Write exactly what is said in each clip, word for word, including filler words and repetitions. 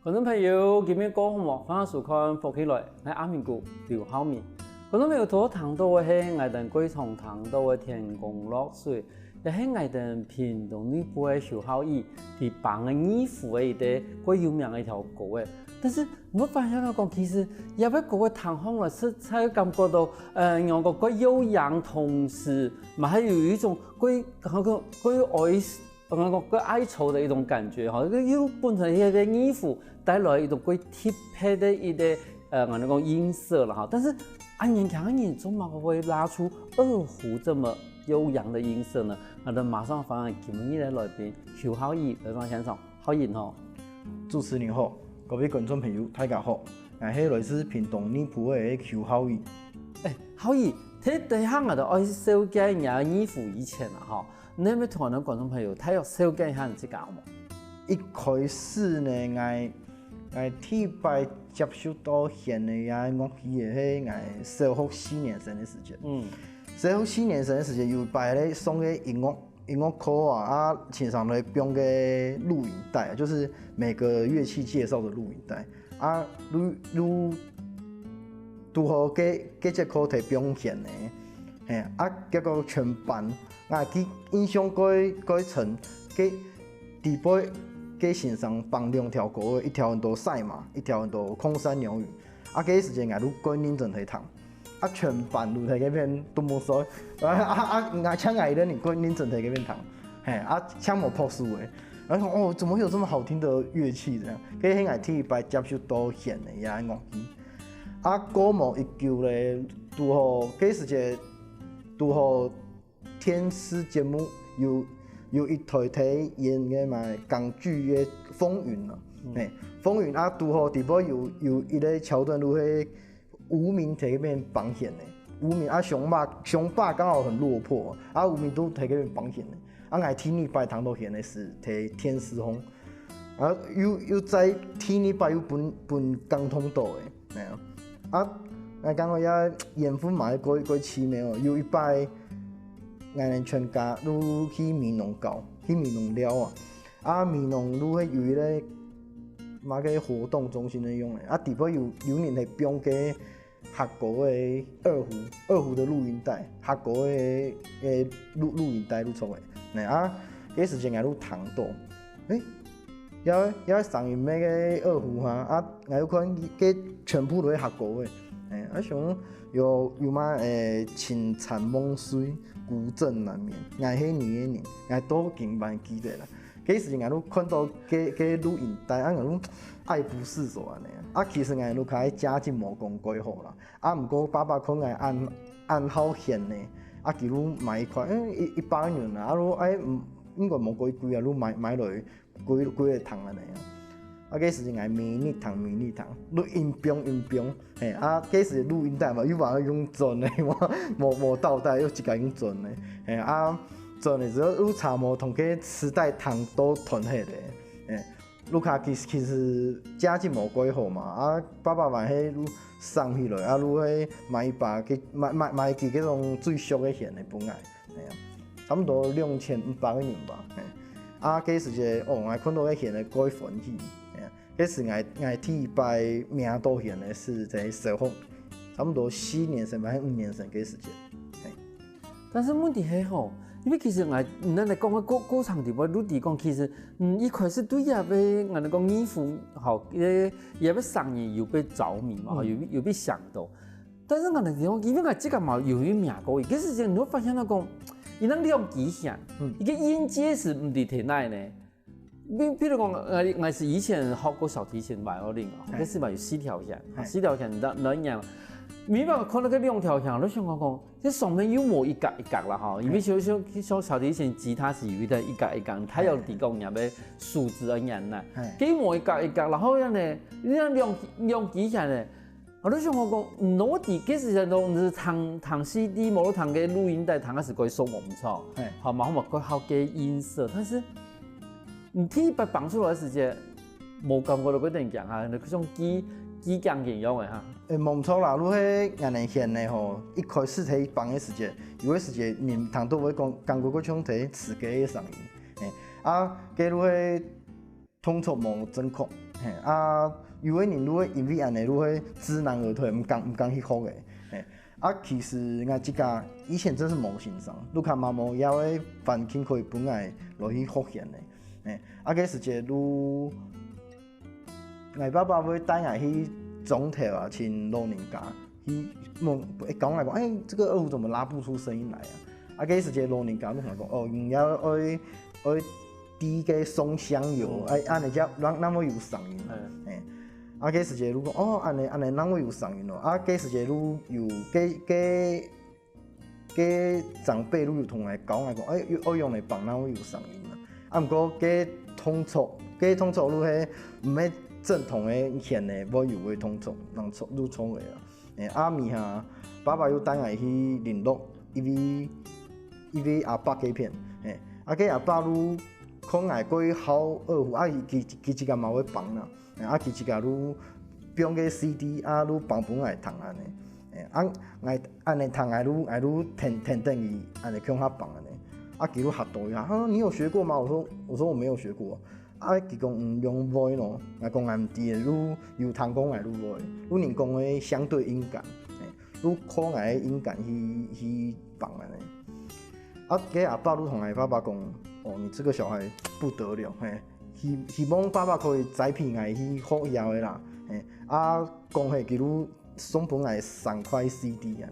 觀眾朋友，今晡日過好無？歡迎收看《福氣來》，𠊎阿明哥劉浩明。觀眾朋友，頭聽到个係𠊎等過常聽到个天公落水，也係𠊎等屏東內埔个侯孝儀，佢挷个二胡个一個過有名个一條歌仔。但是你會發現到講，其實這個歌仔聽起來實在感覺到，呃，仰講過悠揚，同時嘛還有一種過，過，過有哀 剛剛講過哀愁的一種感覺哈，又本身一個二胡帶來一種過特別的一個呃，𠊎等講音色了哈。但是恁樣聽恁樣，做麼个會拉出二胡這麼悠揚的音色呢？那麼馬上歡迎今日的來賓侯孝儀來到現場，孝儀好。主持人好，各位觀眾朋友，大家好，𠊎係來自屏東內埔个侯孝儀。哎，孝儀，在等下𠊎等愛紹介你个二胡以前啊哈， 你有無同𠊎等觀眾朋友大約紹介一下你自家好無？一開始呢，𠊎，𠊎第一擺接觸到弦个這樂器个係𠊎小學四年生个時節。嗯，小學四年生个時節有一擺咧上个音樂音樂課啊，啊先生來放个錄影帶，就是每個樂器介紹的錄影帶。啊，錄錄拄好該該節課在放弦呢，嘿，啊結果全班 𠊎記印象蓋蓋深，該底背該先生挷兩條歌仔，一條安到賽馬，一條安到空山鳥語。啊該時節𠊎就蓋認真在聽，啊全班就在該片都無睡，啊啊啊，𠊎像𠊎一個人蓋認真在該片聽，嘿，啊像無讀書个。然後哦，怎麼會有這麼好聽的樂器這樣？該係𠊎第一擺接觸到弦个這樂器。啊過無幾久咧，拄好該時節拄好 電視節目有有一台在演个嘛港劇个《風雲》啊，嘿，《風雲》啊，拄好底背有有一個橋段就係無名在該片挷弦个，無名啊，雄霸雄霸剛好很落魄，啊無名都在該片挷弦个，啊𠊎第二擺聽到弦个係在電視項，啊又又在第二擺又分分感動到个。 係啊，啊，𠊎感覺這緣分嘛係蓋蓋奇妙哦。有一擺，𠊎等全家就去美濃搞，去美濃尞啊。啊美濃就係有一個麼个活動中心个樣仔，啊底背有有人在放該客家个二胡，二胡个錄音帶，客家个个錄錄音帶錄出來。係啊，該時節𠊎就聽到，欸， 這這聲音乜个二胡哈，啊𠊎又看該全部都係客家个，欸，啊想有有麼个，欸，情殘夢碎，孤枕難眠，𠊎係你个人，𠊎到今還記得啦。該時𠊎就看到該該錄音帶，啊𠊎就愛不釋手恁仔。啊其實𠊎就較家境無講蓋好啦，啊毋過爸爸看𠊎恁恁好弦呢，啊佢就買一塊，欸，一一百銀啊，啊就欸，嗯，應該無幾貴啊，就買買來 歸歸个聽恁仔啊。啊該時𠊎每日聽每日聽，就硬放硬放，嘿，啊該時錄音帶嘛又還愛用轉个嘛，無無倒帶，又自家用轉个，嘿，啊轉个時節又差無同該磁帶聽到斷忒个，嘿，就較其其實家境無幾好嘛，啊爸爸還係就省起來，啊就係買一把該買買買支該種最俗个弦个分𠊎。 係啊，差毋多兩千五百個銀吧。係，啊該時節，哦，𠊎看到該弦仔蓋歡喜，係啊，該時𠊎𠊎第一擺摸到弦仔係在小學，差毋多四年生還係五年生該時節。係。但是問題係吼，因為其實𠊎你來講个過過程裡背，你知講其實，嗯，一開始對這个𠊎來講二胡，吼，這這个聲音有被著迷嘛，吼，有有被想到。 但是𠊎等講，因為𠊎自家嘛有去摸過，其實你會發現到講，佢兩支弦，一個音階係毋知在哪呢。比比如講，𠊎𠊎係以前學過小提琴、violin，該時嘛有四條弦，四條弦你你摸，每擺看到該兩條弦，𠊎就想講講，這上面又無一格一格啦吼，因為像像像小提琴、吉他係有一個一格一格，佢有提供人个數字个音呢，佢無一格一格，然後樣呢，你兩兩兩支弦呢， 𠊎就想講講，嗯，𠊎知該時節都係聽聽CD，無就聽該錄音帶，聽个係該首無毋著。係，好嘛，好嘛，該好个音色，但是你第一擺挷出來个時節，無感覺到該點驚哈，你像機機驚緊樣个哈。誒，無毋著啦，就係𠊎等弦仔吼，一開始在挷个時節，有个時節人聽到會講，感覺該像在吹雞个聲音，誒，啊，該就係動作無正確。嘿，啊，有个人就會因為恁樣就會知難而退，毋敢毋敢去學个。嘿，啊，其實𠊎自家以前真係無先生，就較嘛無這个環境可以分𠊎來去學弦个。嘿，啊，該時節就，𠊎爸爸會帶𠊎去庄頭啊，尋老人家，去問，會教𠊎講，哎，這個二胡怎麼拉不出聲音來啊？啊，該時節老人家就同𠊎講，哦，你要愛愛滴个松香油，哎，恁樣才，恁樣會有聲音。哎，啊，該時節就講，哦，恁樣恁樣，恁樣會有聲音咯。啊，該時節就有个个个長輩就有同𠊎教，𠊎講，哎，愛愛用來放，恁樣會有聲音啊。啊，毋過个動作，个動作就係毋係正統个弦个，會有个動作，人做就做个啊。 欸，啊，尾下，爸爸又帶𠊎去麟洛一位一位阿伯該片，欸，啊，該阿伯就看𠊎蓋好二胡，啊，佢佢佢自家嘛會挷啦，欸，啊，佢自家就放个CD啊，就挷分𠊎聽恁樣，欸，啊，𠊎恁樣聽，𠊎就𠊎就跈跈等佢恁樣共下挷恁樣，啊，佢就嚇著一下，啊，你有學過嗎？我說我說我沒有學過。 啊，佢講，嗯，用會咯。𠊎講𠊎毋知个，就有聽講𠊎就會，就人講个相對音感，嘿，就靠𠊎个音感去去挷恁樣。啊，該阿伯就同𠊎爸爸講，哦，你這個小孩不得了，嘿，希希望爸爸可以栽培𠊎去學曉个啦，嘿，啊，講起佢就送分𠊎三塊CD恁樣，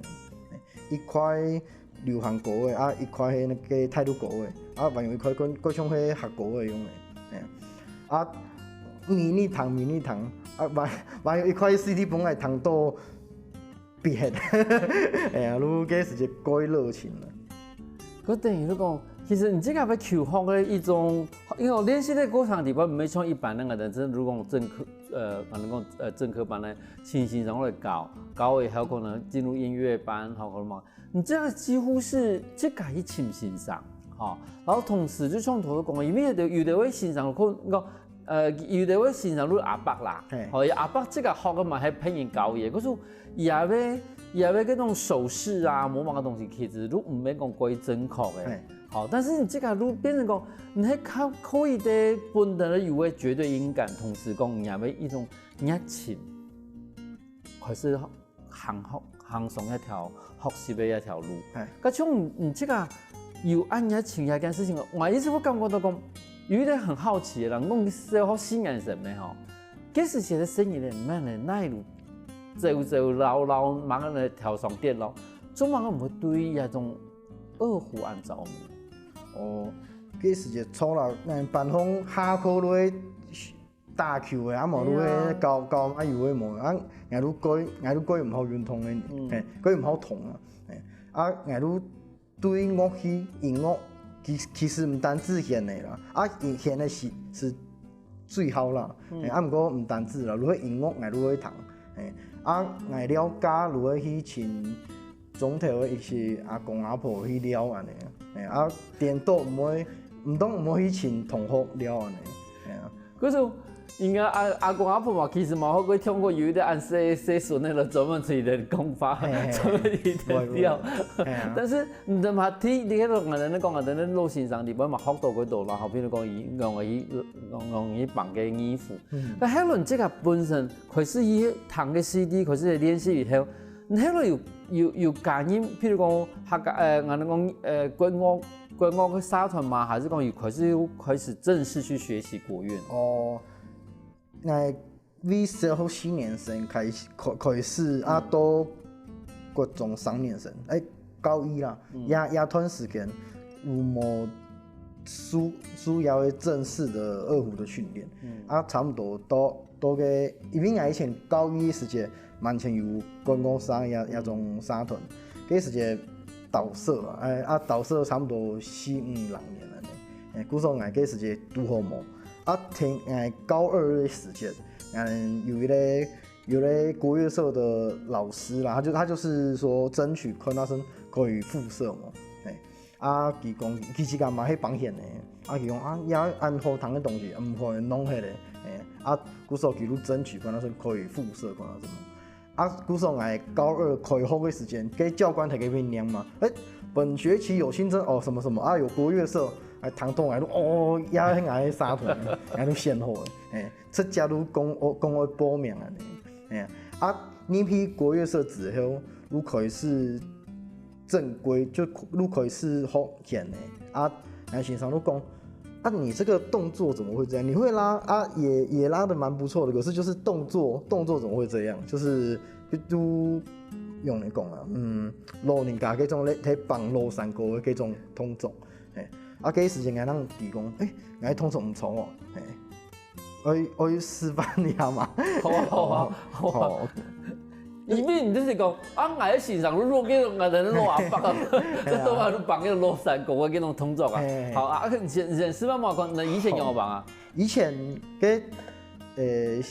嘿，一塊 流行歌个，啊，一塊係該个大陸歌个，啊，還有一塊更更像係客歌个樣个，嘿啊。啊，迷你糖，迷你糖，啊，還還有一塊CD分𠊎聽到畢業，哎呀，就該時節蓋熱情了。佢等於就講，其實你這個愛求學个一種，因為練習个過程裡背，毋係像一般个，但是如果講正科，呃，反正講呃正科班个，請先生來教，教以後可能進入音樂班，好，可能嘛。 你這樣幾乎係自家去尋先生，吼，然後同時就像頭先講个，因為有的有的位先生可能講，呃，有的位先生就阿伯啦，嘿，吼，阿伯自家學个嘛，還騙人教佢个，可是也會也會該種手勢啊，某某个東西，其實都毋免講過於正確个，嘿，好，但是你自家就變成講，你還靠可以个本身个有个絕對音感，同時講你也會一種熱情，還是 行學行上一條學習个一條路。係。該像你這個有恁樣情這件事情，𠊎一直會感覺到講，有一點很好奇个人，講小學四年生个吼，該時節个細人仔，慢慢哪一路走走繞繞，慢慢个跳上電腦，做麼个毋會對這種二胡恁著迷？哦，該時節錯啦，𠊎班上下課都會 打球个，啊無就係搞搞嘛有个無，啊𠊎都蓋𠊎都蓋毋好運動个，嘿，蓋毋好動啊，嘿，啊𠊎都對樂器音樂，其其實毋單止弦个啦，啊弦个係係最好啦，嘿，啊毋過毋單止啦，就係音樂𠊎都會彈，嘿，啊𠊎了解就係去尋 庄頭个一些阿公阿婆去尞恁樣，哎，啊顛倒毋會，毋當毋會去尋同學尞恁樣，哎呀。可是人家阿阿公阿婆嘛，其實嘛，會不會通過有一個恁細細孫个人專門去个講法，嘿嘿嘿，專門去个尞？會會，哎呀。但是你知道嗎？聽你那種人講啊，等等老先生裡背嘛，學到幾多啦，好，比如講，伊講伊講伊綁个衣服，嗯，那還有你這個本身開始伊彈个CD，開始練習以後， 你後來有有有加入，譬如講客家呃，𠊎等講呃國樂國樂个社團嗎？還是講有開始有開始正式去學習國樂？哦，𠊎對小學四年生開始開開始啊，到國中三年生，欸，高一啦，這這段時間有無受受邀个正式个二胡个訓練，啊，差不多到到該，因為𠊎以前高一時節 蠻前有國樂社這這種社團，該時節導社啊，欸，啊導社差不多四五六年恁樣，欸，故所𠊎該時節堵好無，啊，聽𠊎高二个時節，嗯，有一個有一個國樂社个老師啦，他就他就是說爭取看哪時可以復社嘛，欸， 啊，佢講佢自家嘛係挷弦个，啊，佢講啊，這恁好聽个東西，毋好弄忒咧，欸，啊，故所佢就爭取看哪時可以復社，看哪時。啊，故所𠊎高二開學个時間，該教官在該片唸嘛，欸，本學期有新增哦，什麼什麼啊，有國樂社，啊，聽到𠊎都哦，也係𠊎个沙團，𠊎都選好个，嘿，直接都講哦，講愛報名啊呢，嘿啊，啊，入去國樂社之後，都開始正規，就都開始學弦个，啊，𠊎先生都講，啊，你這個動作怎麼會這樣？你會拉啊，也也拉得蠻不錯的，可是就是動作動作怎麼會這樣？就是就都用來講啊，嗯，老人家這種咧，在綁老山歌的這種動作。 嘿，啊，該時間𠊎正知講，欸，𠊎動作毋著哦，嘿，愛愛示範一下嘛。好啊，好啊，好啊。好，OK。因為你就是講，啊，𠊎个先生，如果叫𠊎个老阿伯啊，嘿啊。這都嘛都綁个老山歌个這種動作啊。嘿。好啊，啊，你先你先示範嘛，看，你以前仰般綁啊？以前个，呃，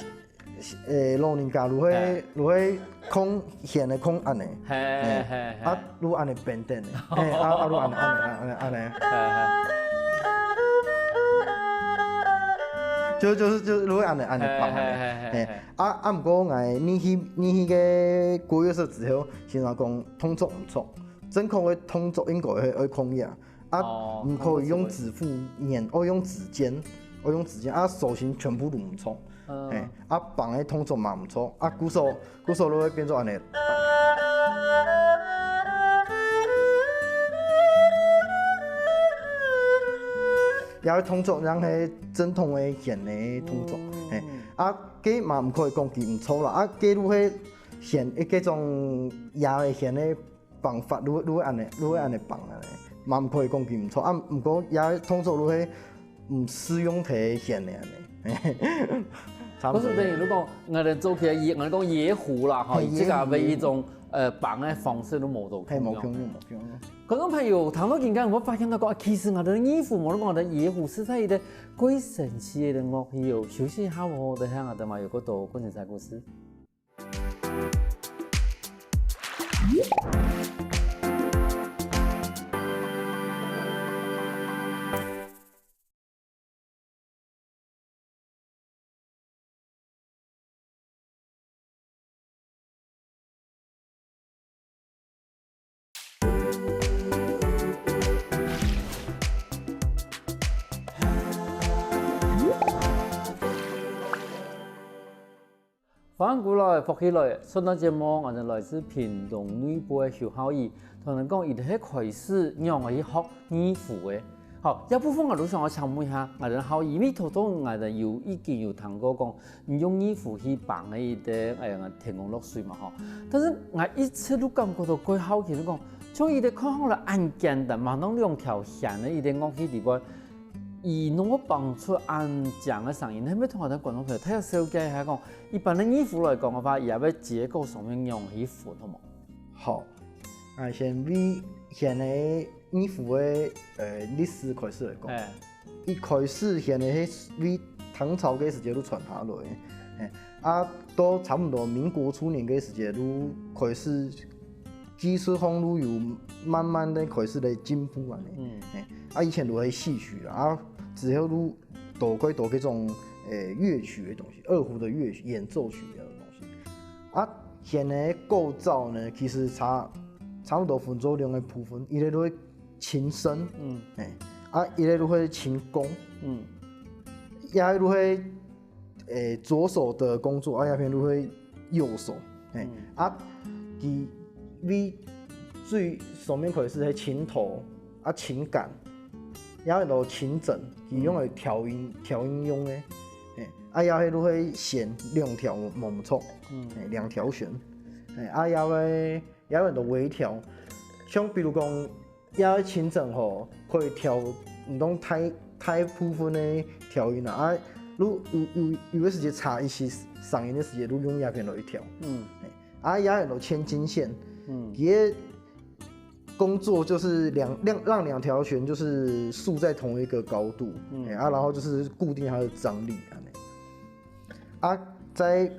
欸，老人家就會嘿。就會控弦个控恁呢，嘿，嘿，嘿，嘿。啊，就恁呢變等个，嘿，啊，啊，就恁呢，恁呢，恁呢，恁呢。嘿，嘿。就，就是，就是就會恁呢，恁呢嘿，綁恁呢，嘿，嘿，嘿，嘿。嘿。啊，啊，毋過𠊎入去，入去个國樂社之後，先生講動作毋著，正確个動作應該係愛控弦。 啊，哦，毋可以用指腹弦，愛用指尖，愛用指尖，啊，手型全部都毋著。嗯。嘿，啊，綁个動作嘛毋著，啊，鼓手，鼓手就會變做恁呢。也會動作，像係正統个弦个動作，嗯。嘿，啊，該嘛毋可以講佢毋著啦，啊，該就係弦，該種伢个弦个 綁法，就會就會恁呢，就會恁呢綁恁呢，嘛毋可以講佢毋著啊。毋過也動作就係毋適用在弦个恁呢，差毋多。故所等於就講，𠊎兜做起來，𠊎兜講二胡啦，吼，嘿，這個二胡。一種，呃，綁个方式都無同樣。嘿，無共樣，無共樣。觀眾朋友，聽到今天有沒有發現到講，啊，其實𠊎兜二胡，無論講𠊎兜二胡，實在一個蓋神奇个樂器哦。休息一下，過後等下𠊎兜嘛有更多更精彩故事。 歡迎歸來，福氣來！上段節目，𠊎兜來自屏東內埔个邱孝儀，同𠊎兜講佢係開始仰仔去學二胡个。好，這部分𠊎都想愛請問一下，𠊎兜孝儀，因為頭先𠊎兜有已經有聽過講， 你用二胡去挷个一個，哎，天空落水嘛吼。但是𠊎一直都感覺到蓋好奇，就講，像一個看起來恁簡單嘛，當兩條絃个一個樂器裡背，佢能夠挷出恁靚个聲音，係毋係同𠊎兜觀眾朋友大家紹介一下講，一般个二胡來講个話，佢个結構上面仰去分，好無？好，啊，先為絃个 二胡个，呃，歷史開始來講。哎。一開始絃个係為唐朝个時節就傳下來个，哎，啊，到差不多民國初年个時節就開始技術上就有慢慢个開始來進步恁呢。嗯。哎，啊，以前就係戲曲啦，啊，之後就多蓋多這種，呃，樂曲个東西，二胡个樂曲、演奏曲个東西。啊，絃个構造呢，其實差，差不多分做兩個部分，一個就係 琴身，嗯。哎，啊，一個就係琴弓，嗯。也就係，誒，左手个工作，啊，也偏就係右手，哎，嗯。啊，佢為最上面開始係琴頭，啊，琴矸，也有很多琴枕，佢用來調音，調音用个，哎，啊，也係就係絃兩條無錯，嗯。哎，兩條絃，哎，啊，也會，也有很多微調，像比如講， 也琴枕吼，可以調，毋同大，大部分个調音啊。啊，如有，有，有个時節差一息聲音个時節，就用這片來調。嗯。嘿，啊，也有千斤絃，嗯。佢个工作就是兩，讓，讓兩條絃就是豎在同一個高度，嗯。嘿，啊，然後就是固定它的張力，恁呢。啊，在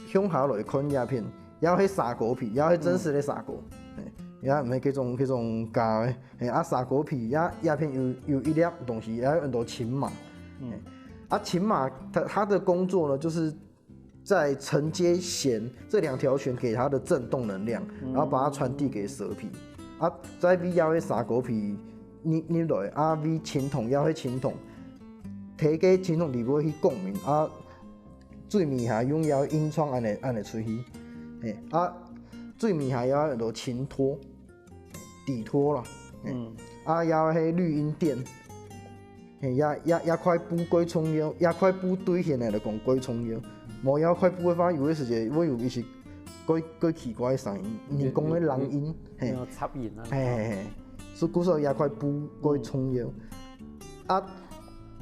向下來看這片，也係蛇哥皮，也係真實个蛇哥，嗯。嘿，也毋係這種，這種假个。嘿，啊，蛇哥皮，也，這片有，有一粒東西，也有很多琴碼。嗯。嘿，啊，琴碼它，它的工作呢，就是在承接絃，這兩條絃給它的震動能量，嗯。然後把它傳遞給蛇皮。啊，在V R个蛇哥皮入入來啊，為青銅，也係青銅，提个青銅底背去共鳴啊，最尾下用也音窗恁呢恁呢出去，嘿啊，最尾下也有青拖，底拖啦，嘿，嗯，啊也係綠音墊，嘿，也也也塊布蓋重要，也塊布對現在來講蓋重要，無也塊布个話，有个時節會有一些蓋蓋奇怪个聲音，人講个人音，嘿。有雜音啊。嘿嘿嘿，所以故所也塊布蓋重要。啊，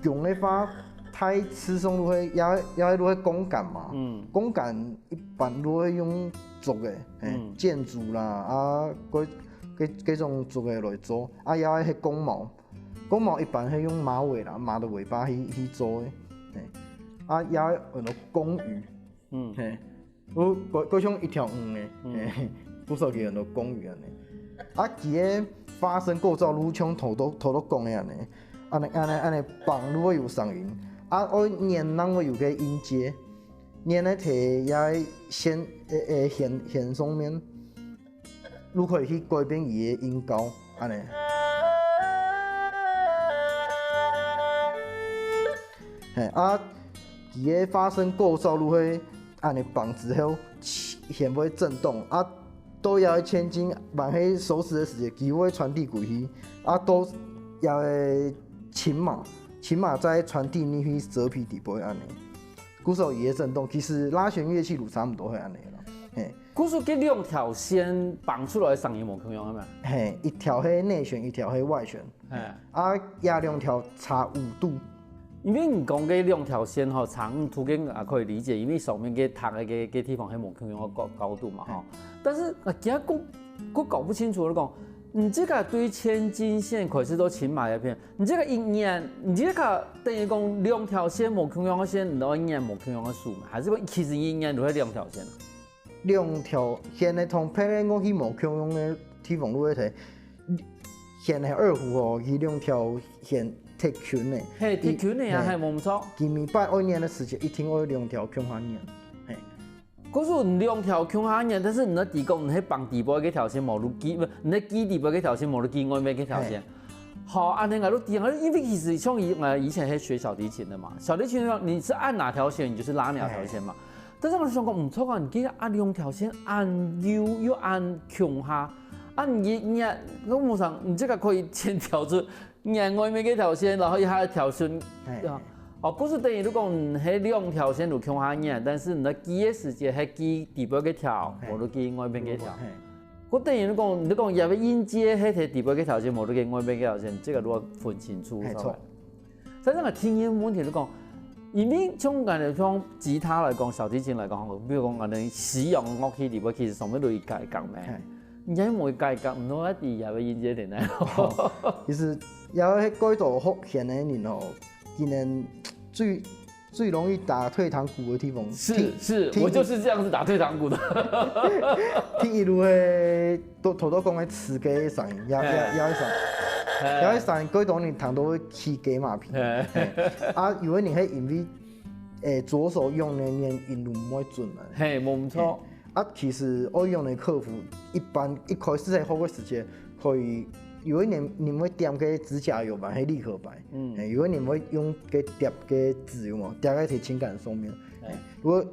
用个話，大致上都會也也都會鋼管嘛，嗯，鋼管一般都會用竹个，嘿，嗯，箭竹啦，啊，該該該種竹个來做，啊，也係鋼毛，鋼毛一般係用馬尾啦，馬的尾巴去去做个，嘿，啊，也有很多公魚，嗯，嘿， 有，蓋蓋像一條魚呢，嘿，故所佢很多公魚恁呢。啊，佢个發聲構造就像頭拄頭拄講个恁呢，恁呢恁呢恁呢，挷就會有聲音，啊，愛弦正會有个音階，弦个提也弦誒誒弦弦上面，就可以去改變佢个音高，恁呢。嘿，啊，佢个發聲構造就會 恁呢挷之後，弦會震動，啊，到這个千斤還係手指个時節，佢會傳遞過去，啊，到這个琴碼，琴碼再傳遞入去蛇皮底背恁呢。故所佢个震動，其實拉弦樂器就差不多係恁呢啦，嘿。故所這兩條弦挷出來个聲音無共樣，係無？嘿，一條係內弦，一條係外弦。 嘿。啊，這兩條差五度。因為你講个兩條線吼，差五度个也可以理解，因為上面个讀个个个地方係無共樣个高高度嘛吼。但是啊，今个我我搞不清楚，你講，你這个對千斤線開始到琴碼這片，你這个一弦，你這个等於講兩條線無共樣个線，你都愛弦無共樣个數嘛？還是講其實一弦就係兩條線啊？ 兩條弦个同別个樂器無共樣个地方，就係睇弦个二胡吼，佢兩條弦忒近个。嘿，忒近个啊，嘿，無毋著。佢每擺愛弦个時節，一定愛兩條共下弦。嘿。故所你兩條共下弦，但是你个底講，你係挷底背个條線無就記，毋，你个記底背个條線無就記外面个條線。嘿。好，恁呢𠊎就知，因為其實像以，呃，以前係學小提琴的嘛，小提琴上你是按哪條弦，你就是拉哪條線嘛。嘿。 但是𠊎想講，毋著啊，你這个啊兩條線恁幼又恁共下，啊你你啊，我無想，你這个可以先調出弦外面个條線，然後一下調出，嘿。啊，哦，故所等於你講，嗯，係兩條線就共下弦，但是你个記个時節係記底背个調，嘿。無就記外面个調。嘿。故等於你講，你講這个音階係在底背个條線，無就記外面个條線，這个就愛分清楚，嘿，著。 但是𠊎第二个問題就講，因為像𠊎兜像吉他來講，小提琴來講，比如講𠊎兜西洋樂器裡背，其實上面都有改革咩。嘿。你還無改革，毋通愛知這个音階在哪。哦，其實也係蓋多學弦个人哦，今年最最容易打退堂鼓个地方。是，聽，是，聽，我就是這樣子打退堂鼓的。第一就係頭頭講个詞个聲音，也也也會聲，嘿。也會聲，蓋多人聽到會起雞嫲皮。嘿。嘿。啊，有个人係因為，誒，左手用个弦音就毋會準啊。嘿，無毋著。嘿。啊，其實愛用个克服，一般一開始在學个時節，可以有个人會點个指甲油嘛，係立可白。嗯。嘿，有个人會用个疊个紙油嘛，疊在佢琴矸上面。嘿。嘿，如果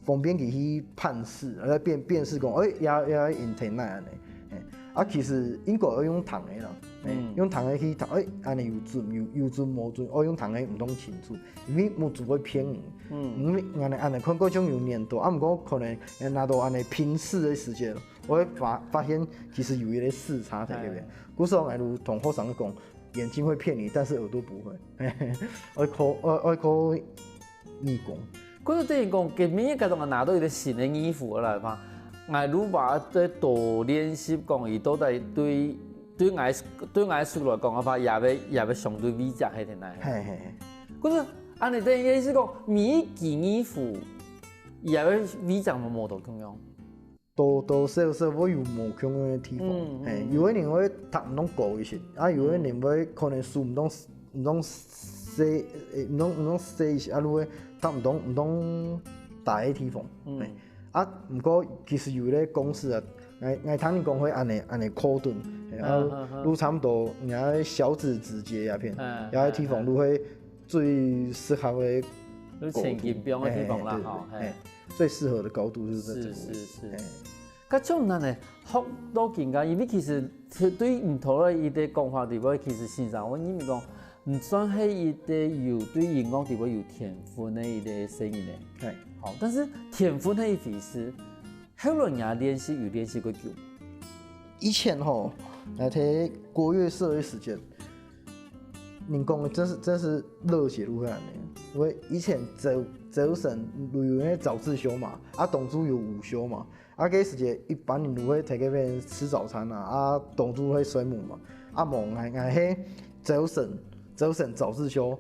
方便佢去辨識，來辨辨識講，誒，也也音在哪恁呢。嘿，啊，其實應該愛用聽个啦，嘿，嗯。用聽个去聽，誒，恁呢有準有有準無準，愛用聽个毋通清楚，因為目珠會騙人。嗯。因為恁呢恁呢看過種有黏度，啊，毋過可能拿到恁呢平視个時節，我會發發現其實有一个視差在該邊。哎。故所𠊎就同學生講，眼睛會騙你，但是耳朵不會。愛靠愛愛靠耳公。 故所等於講，今晡日𠊎兜拿到一个新个耳符來嘛，𠊎就話再多練習講，佢到底對對𠊎對𠊎手來講个話，也會也會相對位置係在哪。嘿嘿嘿。故所恁呢等於意思講，每一支耳符，也會位置嘛無同共樣。 多多少少會有無共樣个地方。嗯，嗯，嘿，嗯。有个人會讀毋當高一些，啊，有个人會可能書毋當毋當細，誒，毋當毋當細一些，啊，就會讀毋當毋當大个地方。嗯。嘿，啊，毋過其實有个公式啊， ，𠊎𠊎聽你講會恁呢恁呢高度，然後都差不多，你愛小指指節那片，嗯然後地方都會最適合的就前頸邊个地方啦，嘿吼，嘿嘿，最適合的高度就是這這個位置。是是是嘿該種人呢，學到今个，因為其實對毋同个一個講法裡背，其實先生，我認為講，毋算係一個有對音樂裡背有天分个一個細人呢。嘿，好，但是天分係一回事，後來你練習有練習過久，以前吼，來聽國樂社的時間，人講的真是真是熱血路會恁呢。因為以前朝朝晨有那早自修嘛，啊當晝有午休嘛，啊該時節一般人都會在該邊吃早餐啊，啊當晝會睡目嘛，啊無𠊎𠊎係朝晨朝晨早自修，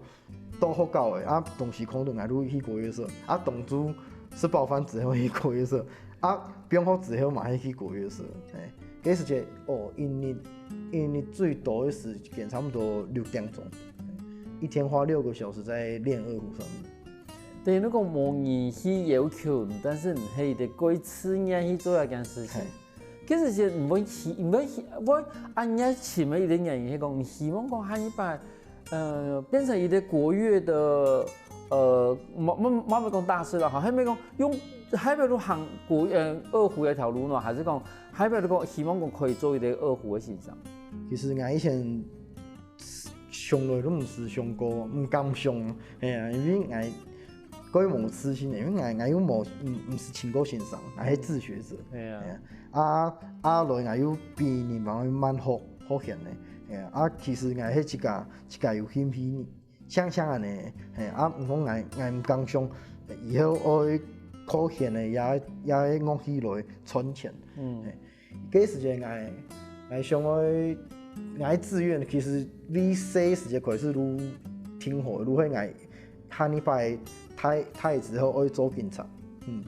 到學校个，啊當時空肚𠊎就去國樂社，啊當晝食飽飯之後去國樂社，啊放學之後嘛係去國樂社。嘿，該時節哦，一日一日最多个時間差不多六點鐘，一天花六個小時在練二胡上面。等於講無人去要求你，但是你係一個過自願去做一件事情嘿。其實是毋會希毋會希會恁樣尋个一個原因，係講你希望講下一擺，呃，變成一個國樂的，呃，莫莫莫講大師了哈，還沒講用還沒有行國呃二胡那條路呢，還是講還沒有講希望講可以做一個二胡的欣賞。其實𠊎以前從來都毋係想過，毋敢想，係啊，因為𠊎過無自信，因為𠊎𠊎又無毋毋係尋過先生，𠊎係自學者。係啊係啊，啊啊來𠊎又比人還慢學學弦呢。係啊，啊其實𠊎係自家自家有興趣呢，像像恁呢，係啊，毋過𠊎𠊎毋敢想，以後愛靠弦个也也樂器來賺錢。嗯，該時節𠊎𠊎想愛𠊎志願其實對細時節開始都挺好，都係𠊎下一擺大大之後愛做警察。嗯，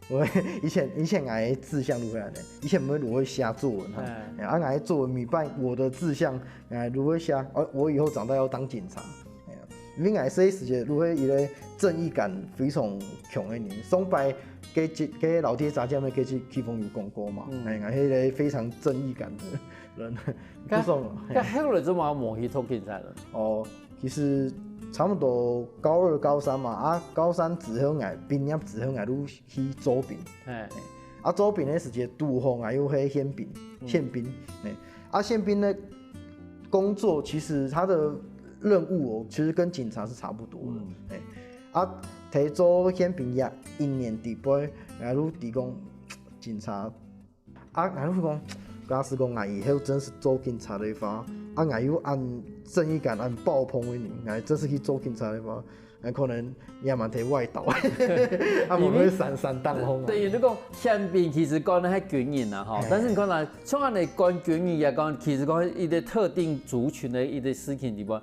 我以前以前𠊎志向都係恁呢，以前毋會都會寫作文哈，嗯啊𠊎作文每擺我的志向，𠊎都會寫，哦，我以後長大要當警察。哎呀，因為𠊎細時節都係一個正義感非常強个人，上擺該集該老爹雜誌个該集啟峰有講過嘛，嗯哎，𠊎係一個非常正義感的人，不爽了。該後來做麼無去讀警察了？哦，其實差不多高二、高三嘛，啊，高三之後𠊎畢業之後𠊎就去做兵，哎，啊，做兵个時節拄好𠊎又係憲兵，憲兵，哎，啊，憲兵个工作其實他的任務哦，其實跟警察是差不多的，哎，啊，在做憲兵也一年底背，然後就提供警察。啊，𠊎就講，假使講𠊎以後真是做警察个話，啊，𠊎又恁正義感恁爆棚个人，𠊎真是去做警察个話，𠊎可能也蠻忒歪倒，啊，無會閃閃當風啊。等於你講憲兵其實講个係軍人啊，吼，但是你看啦，像恁樣講軍人也講，其實講一個特定族群个一個事情裡背，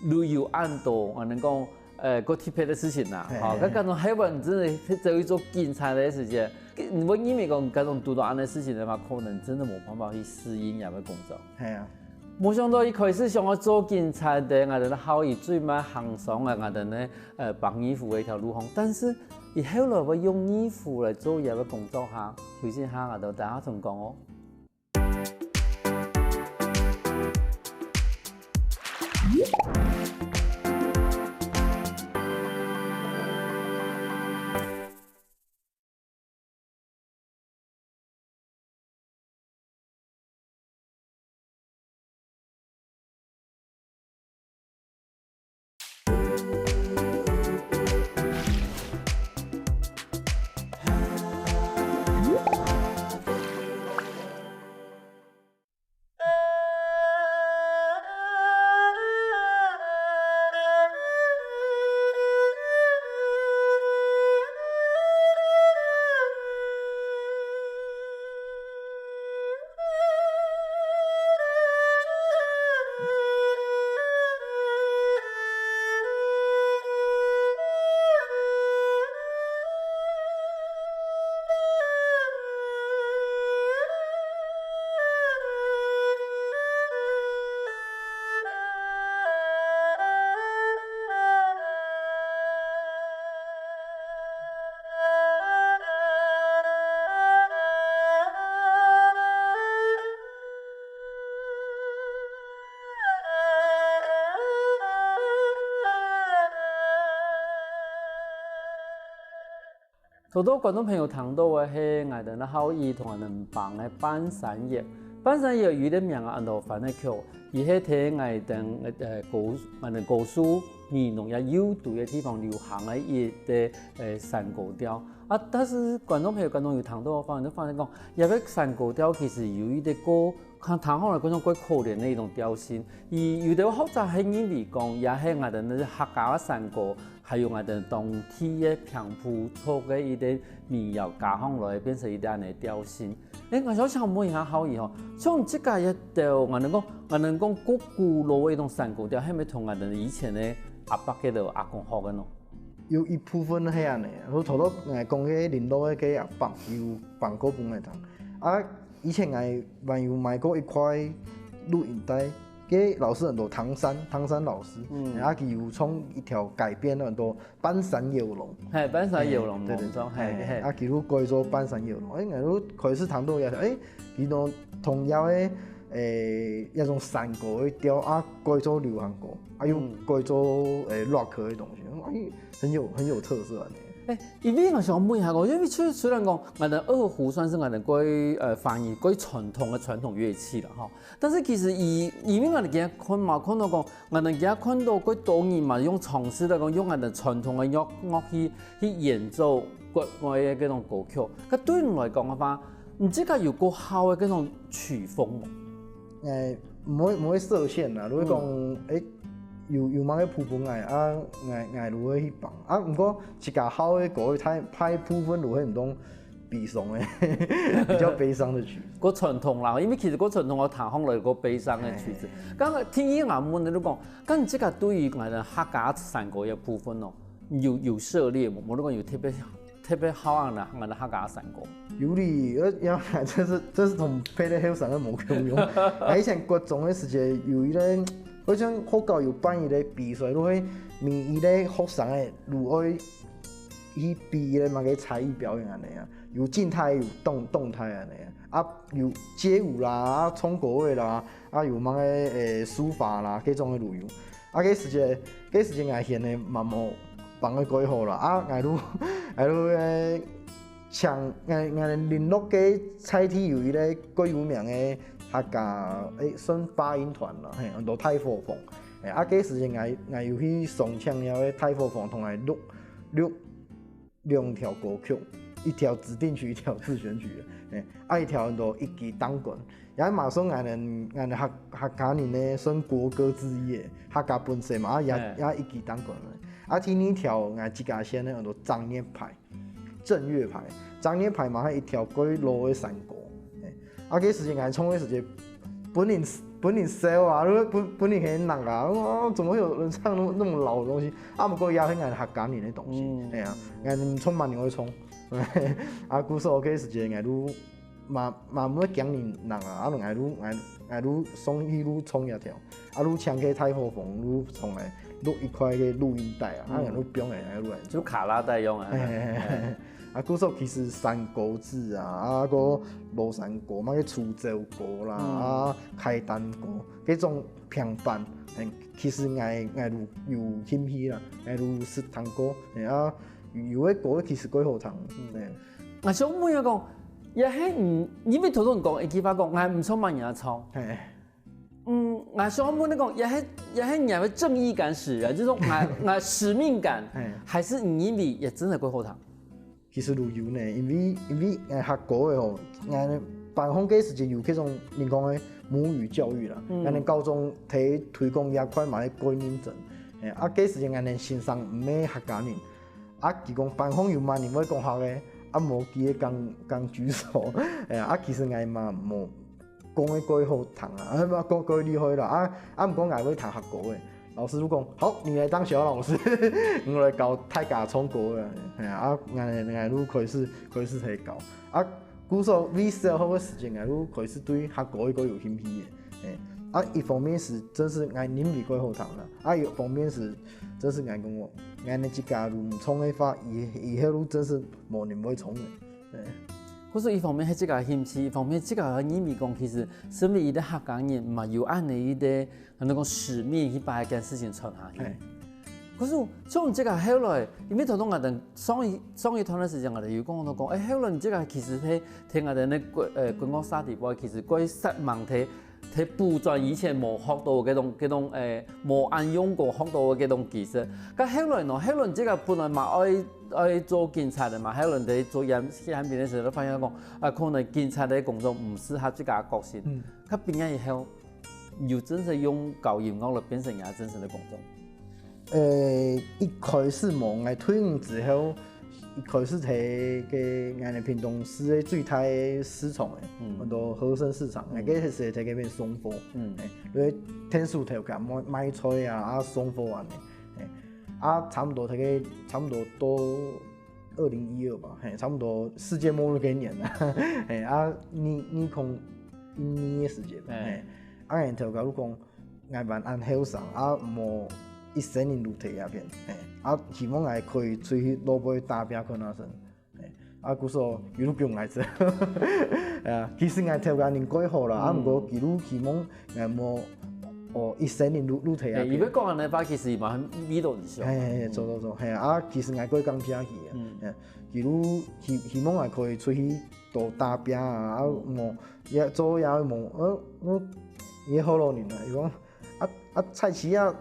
如有恁多，可能講。呃，个特別个事情啦，吼，該該種後尾真个做一做警察个時節，你會認為講該種堵到恁个事情个話，可能真个無辦法去適應這个工作。係啊，無想到一開始想愛做警察个，𠊎等好以最慢行上个，𠊎等呢，呃，挷二胡个一條路項，但是佢後來會用二胡來做這个工作哈，休息下，𠊎等等下重講哦。多多觀眾朋友聽到个係𠊎兜个校醫同𠊎兜挷个半山腰。半山腰有一個名啊，安到番仔橋，佢係在𠊎兜呃高𠊎兜高樹美濃也右堆个地方流行个一個呃山歌調。啊，但是觀眾朋友觀眾有聽到个話，就發現講，這個山歌調其實有一個過 看聽好來，該種較可憐个一種調性。佢有兜學者係認為講，也係𠊎兜个客家个山歌，還有𠊎兜當地个平埔族个一個民謠加上來，變成一個恁樣个調性。誒，𠊎想請問一下校醫吼，像這個一兜，𠊎兜講，𠊎兜講古古老个一種山歌調，係毋係同𠊎兜以前个阿伯个、阿公學个呢？有一部分係恁樣，我頭頭誒講个林老个个阿伯有放過分𠊎聽。啊，以前𠊎還有買過一塊錄影帶，个老師安到唐山，唐山老師，嗯，啊佢有唱一條改編安到半山腰郎，嘿，半山腰郎，嘿，對對對，嘿，嘿，嘿，啊佢就改做半山腰郎，誒，𠊎就開始聽到也，誒，佢就同樣个，誒，一種山歌个調啊，改做流行歌，啊又改做誒rock个東西，誒，很有很有特色啊。誒，因為𠊎想問一下哦，因為雖雖然講，𠊎兜二胡算是𠊎兜較呃華語較傳統个傳統樂器了吼，但是其實以因為𠊎兜今日看嘛，看到講，𠊎兜今日看到較多人嘛，用嘗試來講，用𠊎兜傳統个樂樂器去演奏國外个這種歌曲，該對你來講个話，你自家有較好个這種曲風無？誒，毋會毋會設限啦，如果講，誒，有有麼个譜分𠊎啊，𠊎𠊎就會去放啊。毋過自家好个歌，大大部分就會毋當悲傷个，比較悲傷的曲子。較傳統啦，因為其實較傳統个彈法來較悲傷个曲子。剛剛聽音樂問的，如果講，該你自家對於𠊎兜客家山歌个部分哦，有有涉獵無？無，如果有特別特別好恁樣个客家山歌。有哩，呃，呀，這是這是同別个後生个無共樣。啊，以前國中个時節有一個，好像學校有辦一個比賽，就係每一個學生个就愛去比一個麼个才藝表演恁樣啊，有靜態有動動態恁樣啊，啊有街舞啦，啊唱歌个啦，啊有麼个誒書法啦，各種个都有。 啊，該時節，該時節𠊎絃个嘛無放到蓋好啦，啊，𠊎就𠊎就誒請𠊎𠊎聯絡个在地有一個蓋有名个客家誒算八音團啦，嘿，安到大伙蜂，誒，啊，該時節𠊎𠊎有去申請了个大伙蜂同𠊎錄錄 兩條歌曲，一條指定曲，一條自選曲，誒，啊一條安到一枝當官，也嘛算𠊎兜𠊎兜客客家人呢算國歌之一誒，客家本色嘛，啊也也一枝當官了。啊第二條𠊎自家選个安到正月牌，正月牌，正月牌嘛係一條蓋老个山歌，誒，啊該時節𠊎唱个時節，分人分人笑啊，分分人喊罵啊，哇，怎麼會有人唱那麼那麼老的東西？ 啊，毋過也係𠊎客家人个東西，嗯，係啊，𠊎毋唱嘛人會唱，啊，故所該時節𠊎就嘛嘛毋會驚人罵啊，啊，𠊎就𠊎𠊎就上去就唱一條，啊，就請个大伙蜂就唱來錄一塊个錄音帶啊，啊，𠊎就放來，啊，錄來。就卡拉帶用啊。嘿嘿嘿嘿。啊，故所其實山歌子啊，啊，个老山歌，麼个出走歌啦，啊，開單歌，這種平板，嗯，其實𠊎𠊎有有興趣啦，𠊎有識聽過，係啊。 有个歌其實蓋好聽。嗯，𠊎想問一下講，也係你，因為頭先講一句話講，𠊎毋唱嘛人家唱。嘿。嗯，𠊎想問你講，也係也係你个正義感使然，就是說𠊎𠊎使命感，嘿，還是你認為也真的蓋好聽？其實都有呢，因為因為誒客家个吼，𠊎班上个時節有這種人講个母語教育啦，嗯，𠊎等高中在推廣這塊嘛係蓋認真，誒，啊，該時節𠊎等先生毋係客家人， 啊，佢講班上有麼人會講客个，啊，無佢个講講舉手，哎呀，啊，其實𠊎嘛無講个蓋好聽啊，啊，無講蓋厲害啦，啊，啊，毋過𠊎會彈客歌个。老師就講：「好，你來當小老師，你來教大家唱歌个。」哎呀，啊，𠊎𠊎就開始開始去教，啊，故所為小學个時間，𠊎就開始對客歌个有興趣个。 哎，啊，一方面係真係𠊎認為蓋好聽啦，啊，一方面係真係𠊎講哦，𠊎等自家就毋唱个話，以以後就真係無人會唱个。哎。故所一方面係自家興趣，一方面自家認為講，其實身為一個客家人，嘛有恁樣一個，可能講使命去把一件事情傳下去。哎。可是像這个後來，因為頭先𠊎等上一上一段个時間，𠊎等有講到講，誒，後來這个其實係聽𠊎等个國呃國樂社底背，其實過失望在在補轉以前無學到个種个種誒無恁用過學到个種技術。該後來呢，後來這个本來嘛愛愛做警察个嘛，後來在做演演兵个時候，發現講，啊，可能警察个工作毋適合自家个個性。嗯，佢畢業以後，有真正用搞音樂來變成佢真正个工作。呃，一開始無，𠊎退伍之後，一開始在个𠊎个屏東市个最大个市場个，嗯，很多和生市場，嗯，該个係在該邊送貨，嗯，誒，因為天數頭个賣賣菜啊，啊送貨啊，誒，啊差不多在个差不多到二零一二吧，嘿，差不多世界末日个年啊，嘿，啊二二空一二个時間吧，嘿，啊然後頭个講。 𠊎還恁後生，啊無一生人都在這片，嘿，啊希望𠊎可以出去外背打拚看下先，嘿，啊故所有路用𠊎做，啊其實𠊎頭家人蓋好啦，啊毋過佢路希望𠊎無哦一生人都都在這片。誒，佢會講恁樣話，其實佢嘛很味道一下。嘿嘿嘿，做做做，嘿啊，其實𠊎蓋感謝佢啊，嗯，嘿，佢路希希望𠊎可以出去多打拚啊，啊無也做也無，呃，呃，也好多人啊，佢講。 啊啊菜市啊，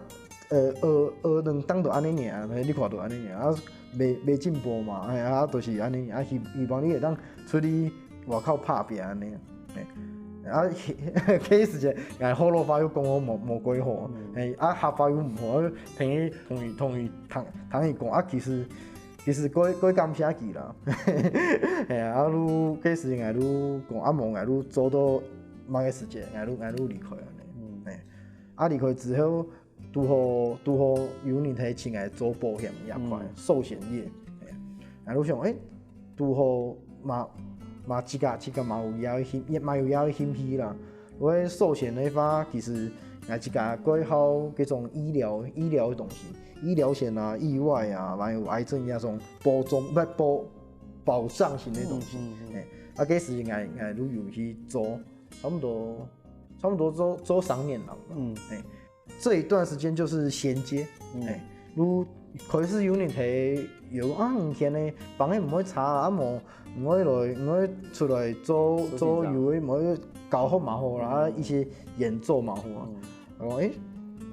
呃，學學兩檔都恁樣爾，你看都恁樣爾，啊袂袂進步嘛，哎啊，都是恁樣爾，啊希希望你會當出去外口拍拚恁樣，嘿，啊該時節，𠊎學老話又講好無無幾好，嘿，啊客話又毋好，啊聽佢同佢同佢同同佢講，啊其實其實蓋蓋感謝佢啦，嘿啊，啊就該時𠊎就講啊無𠊎就做到麼个時節，𠊎就𠊎就離開恁樣，嘿。 啊離開之後，拄好拄好有人係請𠊎做保險這塊，壽險業。啊就想，誒，拄好嘛嘛自家自家嘛有這个興也嘛有這个興趣啦。因為壽險个話，其實𠊎自家蓋好該種醫療醫療个東西，醫療險啊、意外啊，還有癌症這種保障不保保障型个東西。誒，啊該時𠊎𠊎就有去做，差不多。 差不多做做三年了。嗯，誒，這一段時間就是銜接，誒，就開始有人提有啊，你現在幫佢毋會差啊，無毋會來毋會出來做做有个，無教學嘛好啦，啊一些演奏嘛好啊。哦，誒，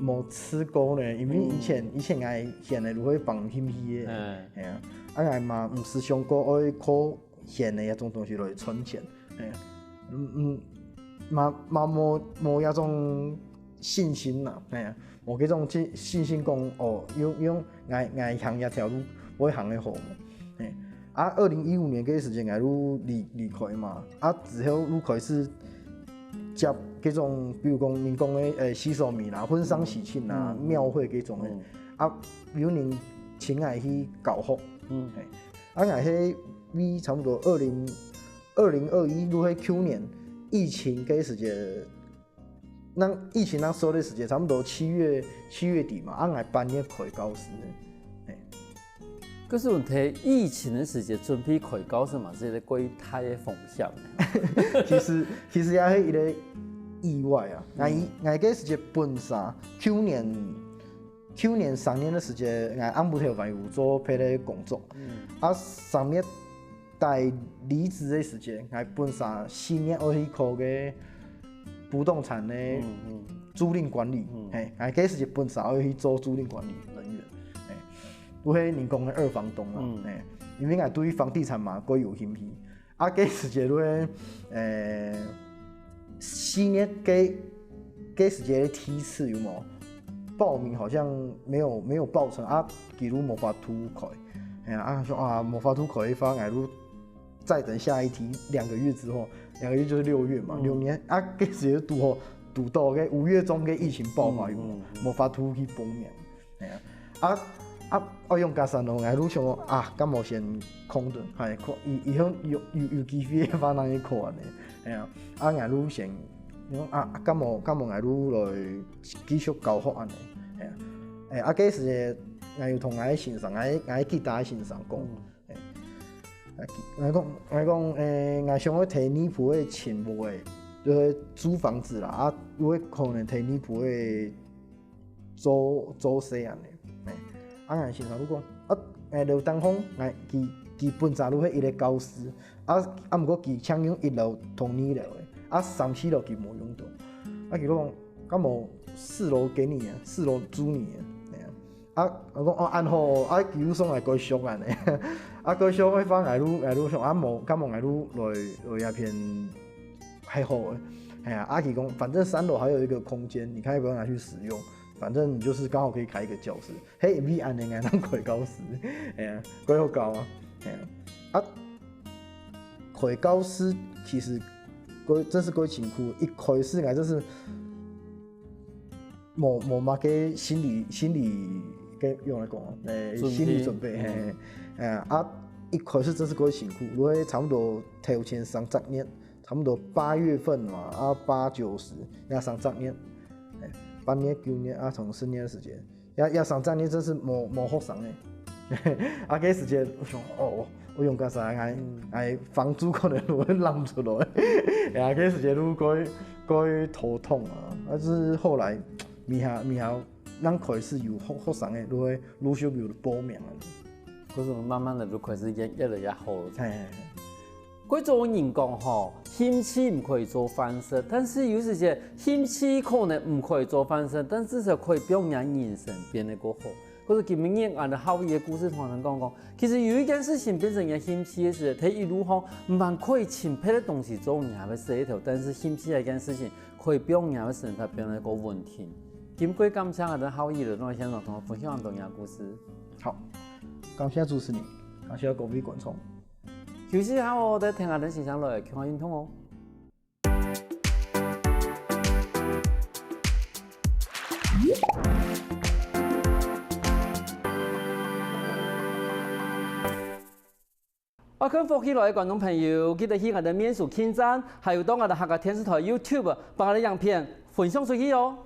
無試過呢，因為以前以前𠊎現在就會幫興趣个，係啊，啊𠊎嘛毋係想過愛靠 錢个這種東西來賺錢，係啊，嗯嗯，嘛嘛無無這種信心啦，係啊，無這種信信心講哦，用用𠊎𠊎行這條路會行得好無，係。啊二零一五年个時間，𠊎就離離開嘛，啊之後就開始接這種，比如講人講个誒，洗手米啦、婚喪喜慶啦、廟會這種个，啊有人請𠊎去教學，係。 啊𠊎係為差不多二零二零二一，就係舊年疫情个時節，該疫情該時个時節，差不多七月七月底嘛，啊𠊎八月開教室个，嘿。可是問題，疫情个時節準備開教室嘛，係一個蓋大个風險。其實其實也係一個意外啊，𠊎𠊎个時節本身舊年 舊年三月个時節，𠊎暗晡頭還有做別个工作。啊三月底離職个時節，𠊎本身四月愛去考个不動產个租賃管理，嘿，𠊎該時節本身愛去做租賃管理人員，嘿，就係人講个二房東啦，嘿，因為𠊎對房地產嘛，蓋有興趣。 啊該時節就係，誒，四月該該時節个梯次有無？報名好像沒有沒有報成啊，佢就無法度開。哎呀，啊說啊無法度開个話，𠊎就再等下一梯，兩個月之後，兩個月就是六月嘛，六月啊，該時節堵好堵到該五月中个疫情爆發有無？無法度去報名。 哎呀，啊啊，愛用加三咯，𠊎就想講啊，敢無先空等，係，看以以後有有有機會个話，咱去考恁呢。哎呀，啊，𠊎就先，啊，敢無敢無𠊎就來繼續教學恁呢。哎呀，哎，啊，該時節，𠊎有同𠊎个先生，𠊎个𠊎个吉他个先生講，哎，𠊎講𠊎講，哎，𠊎想愛提二部个琴，無个，就係租房子啦，啊，有个可能提二部个 做做事恁呢。哎，啊，𠊎先生就講，啊，誒，劉丹鳳，𠊎，佢，佢本身就係一個教師，啊，啊，毋過佢淨用一樓同二樓个，啊，三四樓佢無用到。啊，佢講，敢無四樓給你啊，四樓租你啊，哎呀。啊，我講，哦，恁好哦，啊，佢就送𠊎蓋俗恁呢。啊，蓋俗个話，𠊎就，𠊎就想，啊，無，敢無𠊎就來，來這片還好誒。哎呀，啊，佢講，反正三樓還有一個空間，你看要不要拿去使用，反正你就是剛好可以開一個教室。 嘿，因為恁呢，𠊎正開教師，哎呀，蓋好搞啊，哎呀，啊，開教師其實蓋，真是蓋辛苦。一開始𠊎真是無，無麼个心理，心理，該用來講啊，誒，準備。心理準備，嘿，嘿，哎呀，啊，一開始真是蓋辛苦，因為差不多頭前三隻月，差不多八月份嘛，啊，八九十，也三隻月，哎，八月、九月啊，從十月个時間。 也，也三隻月真是無，無學生誒。啊，該時節，𠊎想，哦，𠊎用該啥，𠊎，嗯。𠊎房租可能會攬出來。啊，該時節就蓋，蓋頭痛啊。啊，就是後來，尾下，尾下，正開始有學，學生誒，就會陸續有報名啊。可是慢慢个就開始越，越來越好了。嘿，嘿，嘿。 蓋多人講吼，興趣毋可以做飯食，但是有時節興趣可能毋可以做飯食，但至少可以幫人人生變得過好。可是今晡日𠊎兜好意个故事同人講講，其實有一件事情變成你个興趣个時，佢一路吼，毋但可以尋別个東西做你个事頭，但是興趣這件事情可以幫你个生活變得過穩定。今晡日感謝𠊎兜好意來到現場同𠊎分享恁多你个故事。好，感謝主持人，感謝各位觀眾。 休息下哦，再聽下等先生來，共下運動哦。愛看福氣來个觀眾朋友，記得去𠊎兜面書網站，還有到𠊎兜客家電視台YouTube，幫𠊎兜影片分享出去哦。